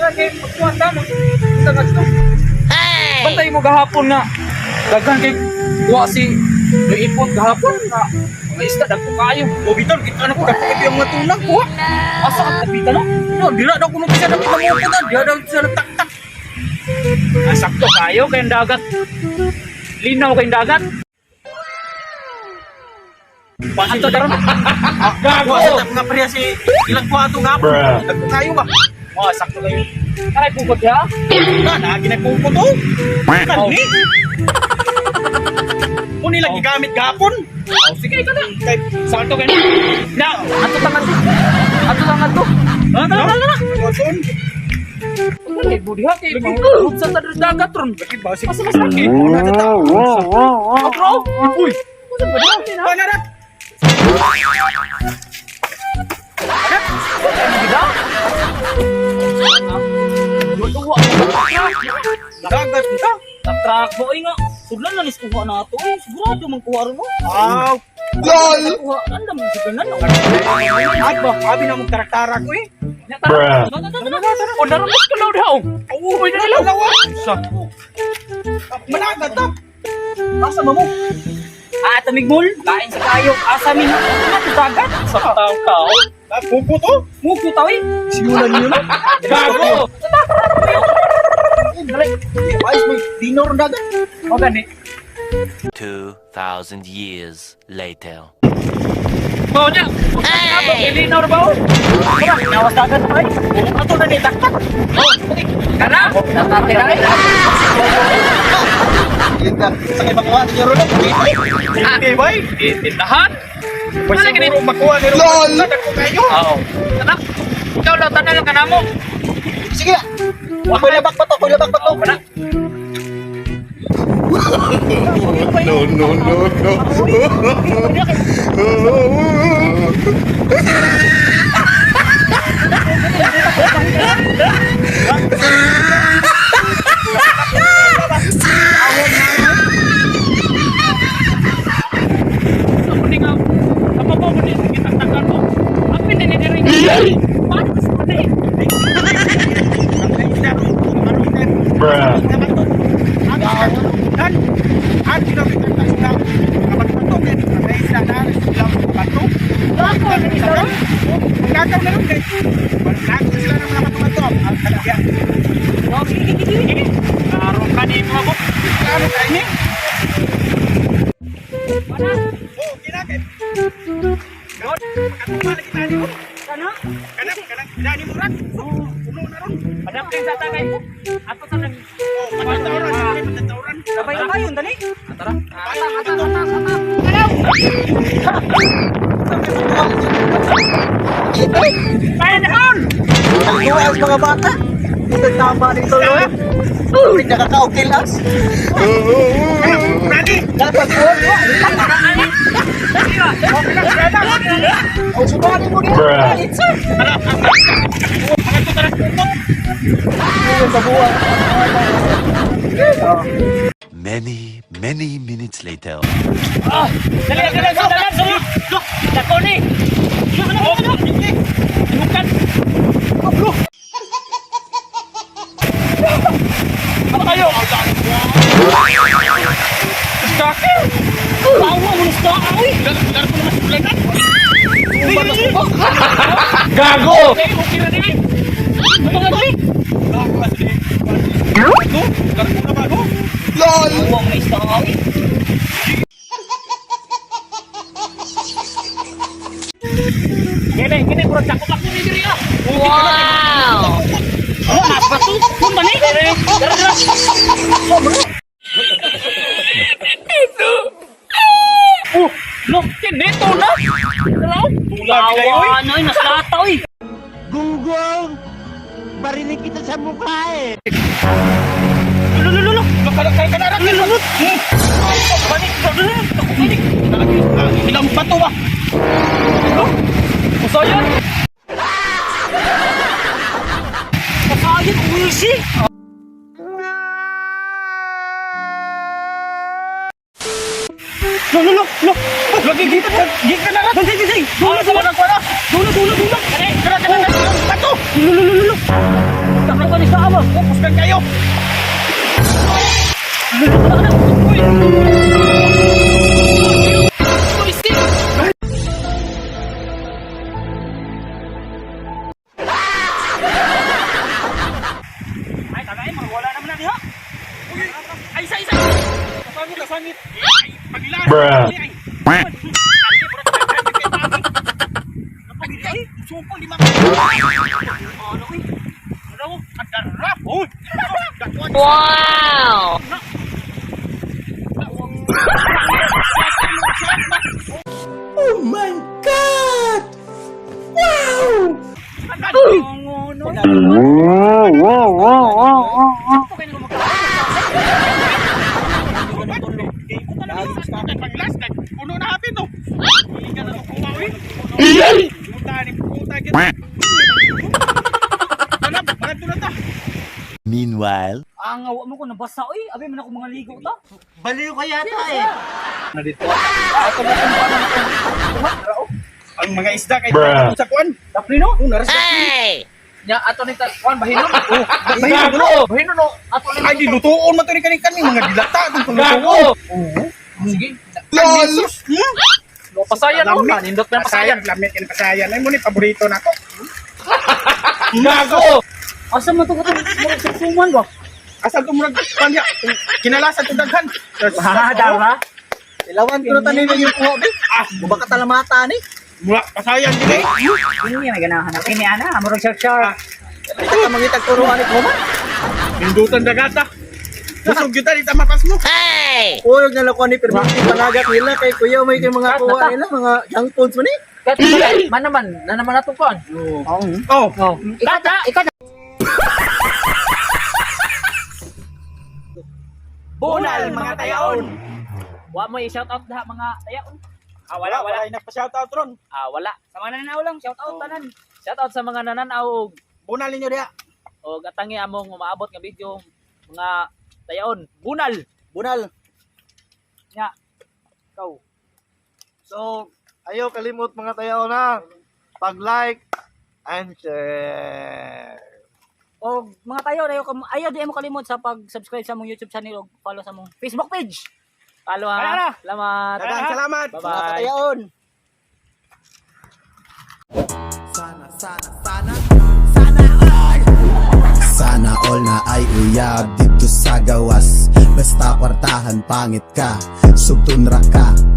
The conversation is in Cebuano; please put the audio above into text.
Tara kay magkuha ta mo. Tangad to. Bantay mo gahapon nga. Daghan kay kuha si Luipot gahapon nga. Mga isda dagko kaayo. O bitan kita na ko dagko kayo ang mga tunang ko. Asa ka kapita no? No, dira daw kuno bisa daw kita mo na, dira daw sa taktak. Ah, sakto kayo kay dagat. Linaw kay dagat. Ato tara. Gago. Sa nga pareha si ilang kuha ato nga. Dagko kayo ba? Oh, sakto kayo. Taray pugod ya. Na na ginagpungko to. Kani. Muni lang gigamit gahapon. Oh, sige ka na. Kay Sakto kayo. Na, ato tangad to. Ato tangad to. Tara, tara, tara, tara. Watson, Lagi budi ha kay pangulog sa tadr dagat ron. lagi ba si Asa mas laki? Oh, bro. Uy. Asa ba dami na? Panarat. Duwa. Dagat ka. Takrak mo ay nga. Sudlan na nis kuha na ato eh. Sigurado man kuha ron mo. Aw. LOL. Kuha andam sa ganan. At ba, abi na mong taraktara ko eh. Tara. Tara. O naramos ka law daw. Uy, na law. Dalawa. Sa. Managat ta. Asa ba mo? Ah, tamigmul. Kain sa kayo. Asa min. Ano dagat? Sa tao-tao. Pupo to. Muko tao eh. Simulan niyo na. Gago. Dali. Ayos mo dinor dagat. O gani. 2,000 years later. Bao niya. Hey! Ilinaw na bao. Tara, nawas dagat pa eh. Ato na ni taktak. Oh, okay. Tara. Tara, tara. Linda, sa kay makuha niyo ron. Hindi bay. Tindahan. Wala ganito. makuha ni ron. LOL. Dagko kayo. Oo. Tara. Ikaw lang, tanan lang ka na mo. Sige. Ako'y labak pa to, ako'y labak pa to. Wala. No, no, no, no. Ako ni nga. Kapabaw mo ni gitaktakan mo. Apin ni diri. Paano sa ni? Bruh. Karon ka ni mo. Wala. Kana? Padap kay sa tagay mo. Ato sa nang Sabay na kayo, dali. Tara. Ata, ata, ata, ata. Kaya na kon. Ang duwas mga bata. Ito tama nito, Lord. Uy, nakaka-okay lang. Dapat po. Ang subali mo niya. Bruh. Many, many minutes later. Ah, dali, dali, dali, dali, dali. Dako ni. Oh, Bukan. Ano kayo? Kake! Tawa mo na sa awi! Gago! Okay, okay na din. Ito nga dali. LOL. Tawa mo na sa awi. Kene, kene, kurang cakep aku ni diri ah. Wow! Oh, nasa tu, pun mana? Tara, tara. Oh, no, kene to na. Hello? Tula, Tawa na, naslata oy. Gunggong! Barinig kita sa mukha eh! Lulu, lulu. Lulu, lulu. Ilang bato ba? Usayan. Usayan, uwisi. Lo, lo, lo, lo. Lagi kita, kita na. Dali, dali, dali. Dula, dula, dula, dula, dula. Kara, kara, kara. Bato. Lulu, lulu, lulu. Sakto ka ni sa amo. Focus kan kayo. Ay, tagay, wala naman na diha. Uy, ay, isa, isa. Kasangit, kasangit. Ay, paglaan. Bruh. Ay, ay. Ay, supo, lima. Ano, uy? Ano, ang darap. Uy. Wow! Puno na hapit to. Meanwhile. Ang awa mo ko nabasa oy. Abi man ako mga ligo ta. Baliw ka yata eh. Na dito. Ah, ito mo kung paano na kung ang mga isda kay Bruh. sa kuan. Tapli no? Una ras. Nya ato ni ta kuan bahinon. Oh, bahinon no. Bahinon no. Ato ni ay dilutuon man to ni kani kani mga dilata itong panglutuon. Oo. Sige. LOL. No, pasayan no. Nindot na pasayan. Lamit kan pasayan. Ay mo ni paborito nako. Gago. Asa man to katong murag suksuman ba? Asa to murag panya kinalasan to daghan. Ha, dara. Ilawan ko na tanin yung kuha, be. Ah, baka talamata ni. Mura pasayan gid eh. Ini may ganahan ako. Ini ana, murag shark shark. Kita ka mangitag turuan ni Kuma. Nindutan dagata. Busog gyud ta di ta mapas mo. Uyog na lang ko ni permiti panagat nila kay kuya may kay mga kuha nila mga young phones man eh. Kat man naman, na naman ato kuan. Oh. Oh. Ikaw ta, ikaw ta. Bunal mga tayaon. Wa mo i-shout out daha mga tayaon. Ah, wala, wala. Wala na pa shout out ron. Ah, wala. Sa mga nananaw lang, shout out tanan. Shout out sa mga nananaw og Bunal ninyo diha. og atangi among umaabot nga video mga tayaon. Bunal. Bunal. Nya. Ikaw. So, ayaw kalimot mga tayaw na pag-like and share. Og mga tayo, ayaw, ayaw di mo kalimot sa pag-subscribe sa among YouTube channel og follow sa among Facebook page. Follow ha. Salamat. Daghang salamat. Mga Bye-bye. katayaon. Sana all na ay uyab dito sa gawas. Basta kwartahan pangit ka, sugtun ra ka.